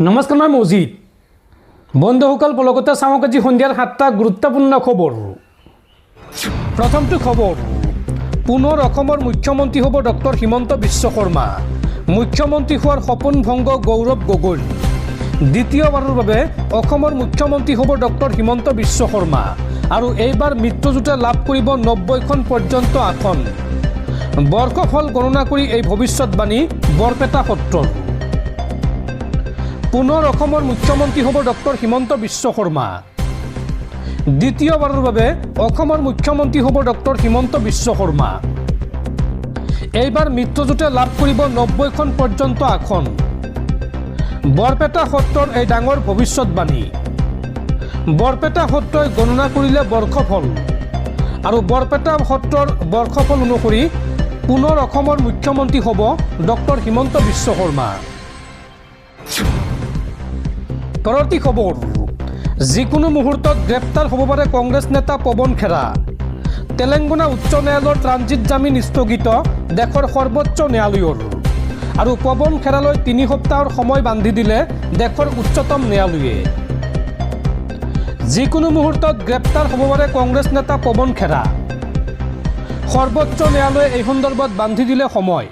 নমস্কাৰ, মই মজিদ। বন্ধুসকল, বলকতে চাওঁ আজি সন্ধিয়াৰ 7টা গুৰুত্বপূৰ্ণ খবৰ। প্ৰথমটো খবৰ, পুনৰ অসমৰ মুখ্যমন্ত্ৰী হ'ব ডক্টৰ হিমন্ত বিশ্ব শৰ্মা। মুখ্যমন্ত্ৰী হোৱাৰ সপোন ভংগ গৌৰৱ গগৈৰ। দ্বিতীয়বাৰৰ বাবে অসমৰ মুখ্যমন্ত্ৰী হ'ব ডক্টৰ হিমন্ত বিশ্ব শৰ্মা আৰু এইবাৰ মিত্ৰজোঁটে লাভ কৰিব 90খন পৰ্যন্ত আসন। বৰ্ষফল গণনা কৰি এই ভৱিষ্যতবাণী বৰপেটা সত্ৰৰ। পুনৰ অসমৰ মুখ্যমন্ত্ৰী হ'ব ডক্টৰ হিমন্ত বিশ্ব শৰ্মা। দ্বিতীয়বাৰৰ বাবে অসমৰ মুখ্যমন্ত্ৰী হ'ব ডক্টৰ হিমন্ত বিশ্ব শৰ্মা। এইবাৰ মিত্ৰজোঁটে লাভ কৰিব 90খন পৰ্যন্ত আসন। বৰপেটা সত্ৰৰ এই ডাঙৰ ভৱিষ্যতবাণী। বৰপেটা সত্ৰই গণনা কৰিলে বৰ্ষফল আৰু বৰপেটা সত্ৰৰ বৰ্ষফল অনুসৰি পুনৰ অসমৰ মুখ্যমন্ত্ৰী হ'ব ডক্টৰ হিমন্ত বিশ্ব শৰ্মা। পৰৱৰ্তী খবৰ, যিকোনো মুহূৰ্তত গ্ৰেপ্তাৰ হ'ব পাৰে কংগ্ৰেছ নেতা পৱন খেৰা। তেলেংগানা উচ্চ ন্যায়ালয়ৰ ট্ৰানজিট জামিন স্থগিত দেশৰ সৰ্বোচ্চ ন্যায়ালয়ৰ আৰু পৱন খেৰালৈ 3 সপ্তাহৰ সময় বান্ধি দিলে দেশৰ উচ্চতম ন্যায়ালয়ে। যিকোনো মুহূৰ্তত গ্ৰেপ্তাৰ হ'ব পাৰে কংগ্ৰেছ নেতা পৱন খেৰা। সৰ্বোচ্চ ন্যায়ালয়ে এই সন্দৰ্ভত বান্ধি দিলে সময়।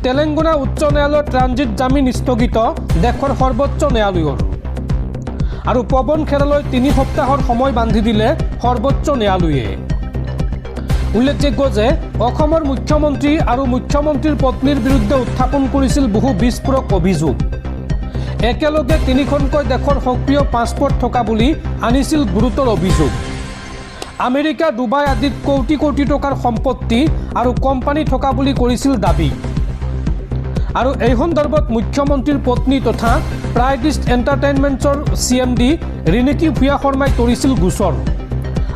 তেলেংগানা উচ্চ ন্যায়ালয়ৰ ট্ৰানজিট জামিন স্থগিত দেশৰ সৰ্বোচ্চ ন্যায়ালয়ৰ আৰু পৱন খেৰালৈ 3 সপ্তাহৰ সময় বান্ধি দিলে সৰ্বোচ্চ ন্যায়ালয়ে। উল্লেখযোগ্য যে অসমৰ মুখ্যমন্ত্ৰী আৰু মুখ্যমন্ত্ৰীৰ পত্নীৰ বিৰুদ্ধে উত্থাপন কৰিছিল বহু বিস্ফোৰক অভিযোগ। একেলগে তিনিখনকৈ দেশৰ সক্ৰিয় পাছপৰ্ট থকা বুলি আনিছিল গুৰুতৰ অভিযোগ। আমেৰিকা, ডুবাই আদিত কোটি কোটি টকাৰ সম্পত্তি আৰু কোম্পানী থকা বুলি কৰিছিল দাবী। আৰু এই সন্দৰ্ভত মুখ্যমন্ত্ৰীৰ পত্নী তথা প্ৰাইড ইষ্ট এণ্টাৰটেইনমেণ্টছৰ চিএমডি ৰিণিকী ভূঞা শৰ্মাই তৰিছিল গোচৰ।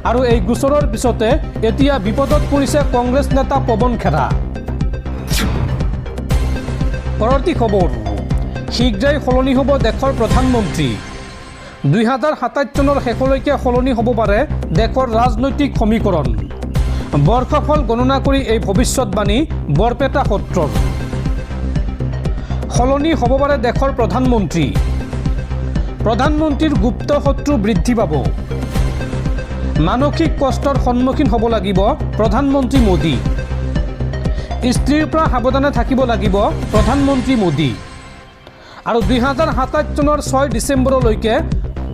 আৰু এই গোচৰৰ পিছতে এতিয়া বিপদত পৰিছে কংগ্ৰেছ নেতা পৱন খেৰা। পৰৱৰ্তী খবৰ, শীঘ্ৰেই সলনি হ'ব দেশৰ প্ৰধানমন্ত্ৰী। 2027 চনৰ শেষলৈকে সলনি হ'ব পাৰে দেশৰ ৰাজনৈতিক সমীকৰণ। বৰ্ষফল গণনা কৰি এই ভৱিষ্যতবাণী বৰপেটা সত্ৰৰ। সলনি হ'ব পাৰে দেশৰ প্ৰধানমন্ত্ৰী। প্ৰধানমন্ত্ৰীৰ গুপ্ত শত্ৰু বৃদ্ধি পাব। মানসিক কষ্টৰ সন্মুখীন হ'ব লাগিব প্ৰধানমন্ত্ৰী মোদী। স্ত্ৰীৰ পৰা সাৱধানে থাকিব লাগিব প্ৰধানমন্ত্ৰী মোদী। আৰু 2027 চনৰ 6 ডিচেম্বৰলৈকে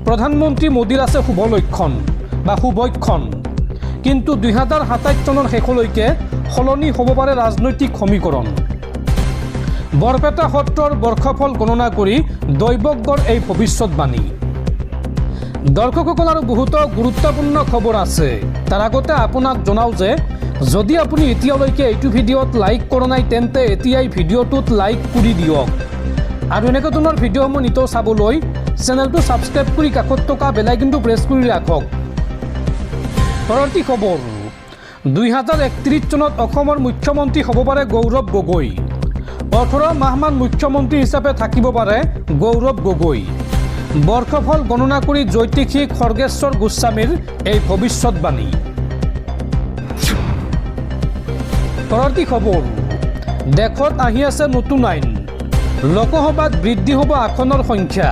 প্ৰধানমন্ত্ৰী মোদীৰ আছে শুভ লক্ষণ বা শুভক্ষণ। কিন্তু 2027 চনৰ শেষলৈকে সলনি হ'ব পাৰে ৰাজনৈতিক সমীকৰণ। বৰপেটা সত্ৰৰ বৰ্ষফল গণনা কৰি দৈৱজ্ঞৰ এই ভৱিষ্যতবাণী। দৰ্শকসকল, আৰু বহুতো গুৰুত্বপূৰ্ণ খবৰ আছে। তাৰ আগতে আপোনাক জনাওঁ যে যদি আপুনি এতিয়ালৈকে এইটো ভিডিঅ'ত লাইক কৰা নাই, তেন্তে এতিয়াই ভিডিঅ'টোত লাইক কৰি দিয়ক আৰু এনেকুৱা ধৰণৰ ভিডিঅ'সমূহ নিতৌ চাবলৈ চেনেলটো ছাবস্ক্ৰাইব কৰি কাষত থকা বেল আইকনটো প্ৰেছ কৰি ৰাখক। পৰৱৰ্তী খবৰ, 2031 চনত অসমৰ মুখ্যমন্ত্ৰী হ'ব পাৰে গৌৰৱ গগৈ। 18 মাহমান মুখ্যমন্ত্ৰী হিচাপে থাকিব পাৰে গৌৰৱ গগৈ। বৰ্ষফল গণনা কৰি জ্যোতিষী খৰ্গেশ্বৰ গোস্বামীৰ এই ভৱিষ্যতবাণী। পৰৱৰ্তী খবৰ, দেশত আহি আছে নতুন আইন। লোকসভাত বৃদ্ধি হ'ব আসনৰ সংখ্যা।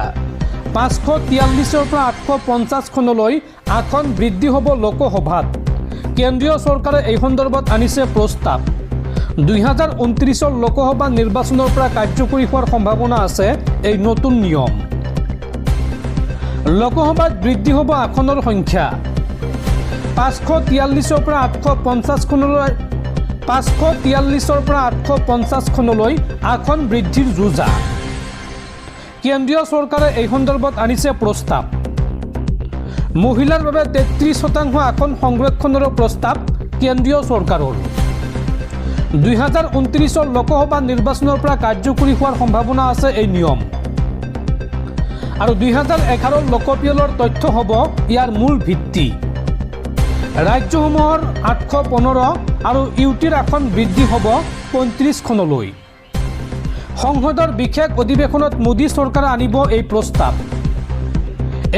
543ৰ পৰা 850খনলৈ আসন বৃদ্ধি হ'ব লোকসভাত। কেন্দ্ৰীয় চৰকাৰে এই সন্দৰ্ভত আনিছে প্ৰস্তাৱ। 2029ৰ লোকসভা নিৰ্বাচনৰ পৰা কাৰ্যকৰী হোৱাৰ সম্ভাৱনা আছে এই নতুন নিয়ম। লোকসভাত বৃদ্ধি হ'ব আসনৰ সংখ্যা। 543ৰ পৰা 850খনলৈ, 543ৰ পৰা 850খনলৈ আসন বৃদ্ধিৰ যো-জা। কেন্দ্ৰীয় চৰকাৰে এই সন্দৰ্ভত আনিছে প্ৰস্তাৱ। মহিলাৰ বাবে 33% আসন সংৰক্ষণৰো প্ৰস্তাৱ কেন্দ্ৰীয় চৰকাৰৰ। 2029ৰ লোকসভা নিৰ্বাচনৰ পৰা কাৰ্যকৰী হোৱাৰ সম্ভাৱনা আছে এই নিয়ম। আৰু 2011ৰ লোকপিয়লৰ তথ্য হ'ব ইয়াৰ মূল ভিত্তি। ৰাজ্যসমূহৰ 815 আৰু ইউটিৰ আসন বৃদ্ধি হ'ব 35খনলৈ। সংসদৰ বিশেষ অধিৱেশনত মোদী চৰকাৰে আনিব এই প্ৰস্তাৱ।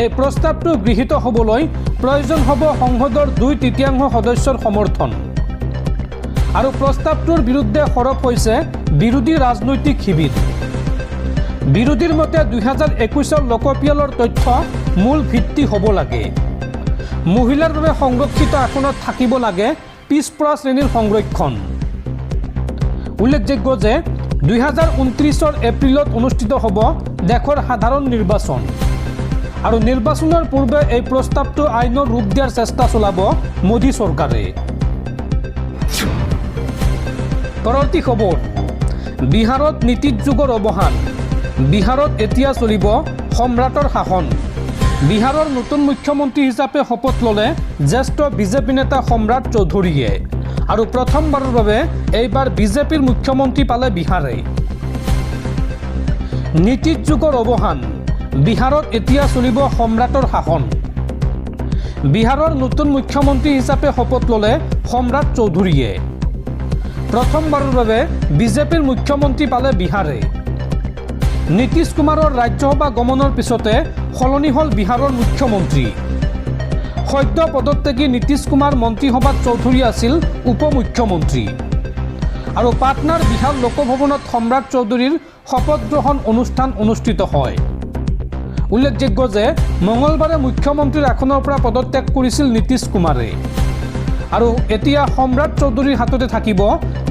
এই প্ৰস্তাৱটো গৃহীত হ'বলৈ প্ৰয়োজন হ'ব সংসদৰ 2/3 সদস্যৰ সমৰ্থন। আৰু প্ৰস্তাৱটোৰ বিৰুদ্ধে সৰব হৈছে বিৰোধী ৰাজনৈতিক শিবিৰ। বিৰোধীৰ মতে 2021ৰ লোকপিয়লৰ তথ্য মূল ভিত্তি হ'ব লাগে। মহিলাৰ বাবে সংৰক্ষিত আসনত থাকিব লাগে পিছপৰা শ্ৰেণীৰ সংৰক্ষণ। উল্লেখযোগ্য যে 2029ৰ এপ্ৰিলত অনুষ্ঠিত হ'ব দেশৰ সাধাৰণ নিৰ্বাচন আৰু নিৰ্বাচনৰ পূৰ্বে এই প্ৰস্তাৱটো আইনৰ ৰূপ দিয়াৰ চেষ্টা চলাব মোদী চৰকাৰে। পৰৱৰ্তী খবৰ, বিহাৰত নীতিশ যুগৰ অৱসান। বিহাৰত এতিয়া চলিব সম্ৰাটৰ শাসন। বিহাৰৰ নতুন মুখ্যমন্ত্ৰী হিচাপে শপত ল'লে জ্যেষ্ঠ বিজেপি নেতা সম্ৰাট চৌধুৰীয়ে আৰু প্ৰথমবাৰৰ বাবে এইবাৰ বিজেপিৰ মুখ্যমন্ত্ৰী পালে বিহাৰে। নীতিশ যুগৰ অৱসান, বিহাৰত এতিয়া চলিব সম্ৰাটৰ শাসন। বিহাৰৰ নতুন মুখ্যমন্ত্ৰী হিচাপে শপত ল'লে সম্ৰাট চৌধুৰীয়ে। প্ৰথমবাৰৰ বাবে বিজেপিৰ মুখ্যমন্ত্ৰী পালে বিহাৰে। নীতিশ কুমাৰৰ ৰাজ্যসভা গমনৰ পিছতে সলনি হ'ল বিহাৰৰ মুখ্যমন্ত্ৰী। সদ্য পদত্যাগী নীতিশ কুমাৰ মন্ত্ৰীসভাত চৌধুৰী আছিল উপ মুখ্যমন্ত্ৰী আৰু পাটনাৰ বিহাৰ লোকভৱনত সম্ৰাট চৌধুৰীৰ শপত গ্ৰহণ অনুষ্ঠান অনুষ্ঠিত হয়। উল্লেখযোগ্য যে মঙলবাৰে মুখ্যমন্ত্ৰীৰ আসনৰ পৰা পদত্যাগ কৰিছিল নীতিশ কুমাৰে আৰু এতিয়া সম্ৰাট চৌধুৰীৰ হাততে থাকিব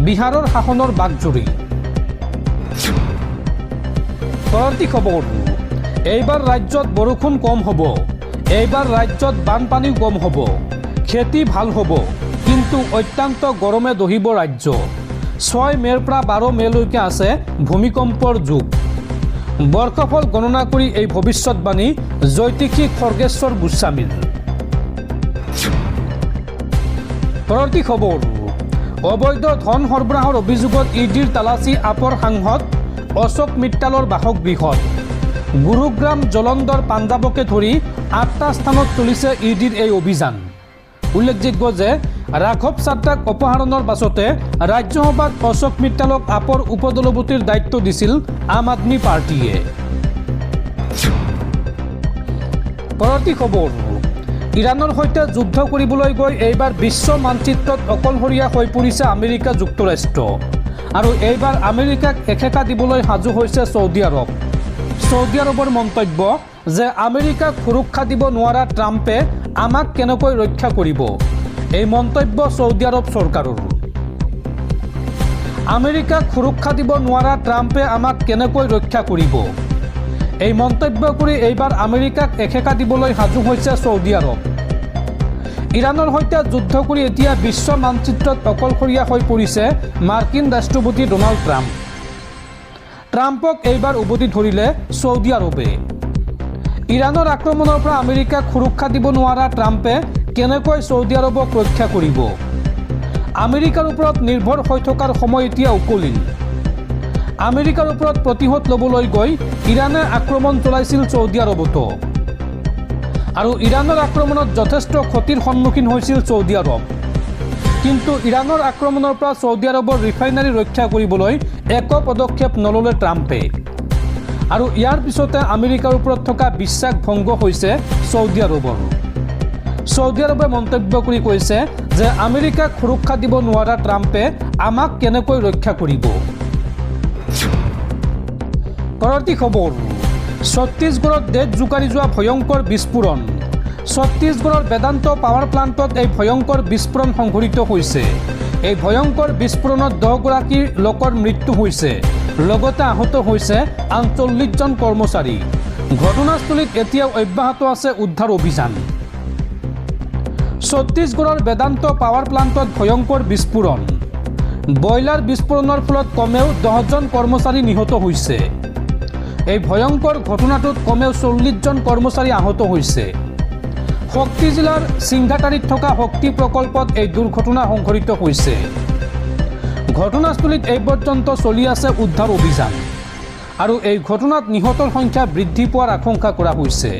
বিহাৰৰ শাসনৰ বাঘজৰী। পৰৱৰ্তী খবৰ, এইবাৰ ৰাজ্যত বৰষুণ কম হ'ব, এইবাৰ ৰাজ্যত বানপানীও কম হ'ব, খেতি ভাল হ'ব, কিন্তু অত্যন্ত গৰমে দহিব ৰাজ্য। 6 মে'ৰ পৰা 12 মে'লৈকে আছে ভূমিকম্পৰ যুগ। বৰ্ষফল গণনা কৰি এই ভৱিষ্যতবাণী জ্যোতিষী খৰ্গেশ্বৰ গোস্বামীৰ। পৰৱৰ্তী খবৰ, অবৈধ ধন সৰবৰাহৰ অভিযোগত ইডিৰ তালাচী আপৰ সাংসদ অশোক মিত্তালৰ বাসগৃহত। গুৰুগ্ৰাম, জলন্ধৰ, পাঞ্জাৱকে ধৰি আঠটা স্থানত চলিছে ইডিৰ এই অভিযান। উল্লেখযোগ্য যে ৰাঘৱ চাড্ডাক অপসাৰণৰ পাছতে ৰাজ্যসভাত অশোক মিত্তালক আপৰ উপদলপতিৰ দায়িত্ব দিছিল আম আদমি পাৰ্টীয়ে। পৰৱৰ্তী খবৰ, ইৰাণৰ সৈতে যুদ্ধ কৰিবলৈ গৈ এইবাৰ বিশ্ব মানচিত্ৰত অকলশৰীয়া হৈ পৰিছে আমেৰিকা যুক্তৰাষ্ট্ৰ আৰু এইবাৰ আমেৰিকাক এসেকা দিবলৈ সাজু হৈছে চৌদি আৰৱ। চৌদি আৰৱৰ মন্তব্য যে আমেৰিকাক সুৰক্ষা দিব নোৱাৰা ট্ৰাম্পে আমাক কেনেকৈ ৰক্ষা কৰিব? এই মন্তব্য চৌদি আৰৱ চৰকাৰৰ। আমেৰিকাক সুৰক্ষা দিব নোৱাৰা ট্ৰাম্পে আমাক কেনেকৈ ৰক্ষা কৰিব? এই মন্তব্য কৰি এইবাৰ আমেৰিকাক এসেকা দিবলৈ সাজু হৈছে চৌদি আৰৱ। ইৰাণৰ সৈতে যুদ্ধ কৰি এতিয়া বিশ্ব মানচিত্ৰত অকলশৰীয়া হৈ পৰিছে মাৰ্কিন ৰাষ্ট্ৰপতি ডোনাল্ড ট্ৰাম্প। ট্ৰাম্পক এইবাৰ উভতি ধৰিলে চৌদি আৰৱে। ইৰাণৰ আক্ৰমণৰ পৰা আমেৰিকাক সুৰক্ষা দিব নোৱাৰা ট্ৰাম্পে কেনেকৈ চৌদি আৰৱক ৰক্ষা কৰিব? আমেৰিকাৰ ওপৰত নিৰ্ভৰ হৈ থকাৰ সময় এতিয়া উকলিল। আমেৰিকাৰ ওপৰত প্ৰতিশোধ ল'বলৈ গৈ ইৰাণে আক্ৰমণ চলাইছিল চৌদি আৰৱতো আৰু ইৰাণৰ আক্ৰমণত যথেষ্ট ক্ষতিৰ সন্মুখীন হৈছিল চৌদি আৰৱ। কিন্তু ইৰাণৰ আক্ৰমণৰ পৰা চৌদি আৰৱৰ ৰিফাইনাৰী ৰক্ষা কৰিবলৈ একো পদক্ষেপ নল'লে ট্ৰাম্পে আৰু ইয়াৰ পিছতে আমেৰিকাৰ ওপৰত থকা বিশ্বাস ভংগ হৈছে চৌদি আৰৱৰ। চৌদি আৰৱে মন্তব্য কৰি কৈছে যে আমেৰিকাক সুৰক্ষা দিব নোৱাৰা ট্ৰাম্পে আমাক কেনেকৈ ৰক্ষা কৰিব? পৰৱৰ্তী খবৰ, ছত্তীশগড়ত দেশ জোকাৰি যোৱা ভয়ংকৰ বিস্ফোৰণ। ছত্তীশগড়ৰ বেদান্ত পাৱাৰ প্লাণ্টত এই ভয়ংকৰ বিস্ফোৰণ সংঘটিত হৈছে। এই ভয়ংকৰ বিস্ফোৰণত 10গৰাকী লোকৰ মৃত্যু হৈছে, লগতে আহত হৈছে আন 40জন কৰ্মচাৰী। ঘটনাস্থলীত এতিয়াও অব্যাহত আছে উদ্ধাৰ অভিযান। ছত্তীশগড়ৰ বেদান্ত পাৱাৰ প্লাণ্টত ভয়ংকৰ বিস্ফোৰণ। বয়লাৰ বিস্ফোৰণৰ ফলত কমেও 10জন কৰ্মচাৰী নিহত হৈছে। এই ভয়ংকৰ ঘটনাটোত কমেও 40জন কৰ্মচাৰী আহত হৈছে। শক্তি জিলাৰ সিংঘাটাৰীত থকা শক্তি প্ৰকল্পত এই দুৰ্ঘটনা সংঘটিত হৈছে। ঘটনাস্থলীত এই পৰ্যন্ত চলি আছে উদ্ধাৰ অভিযান আৰু এই ঘটনাত নিহতৰ সংখ্যা বৃদ্ধি পোৱাৰ আশংকা কৰা হৈছে।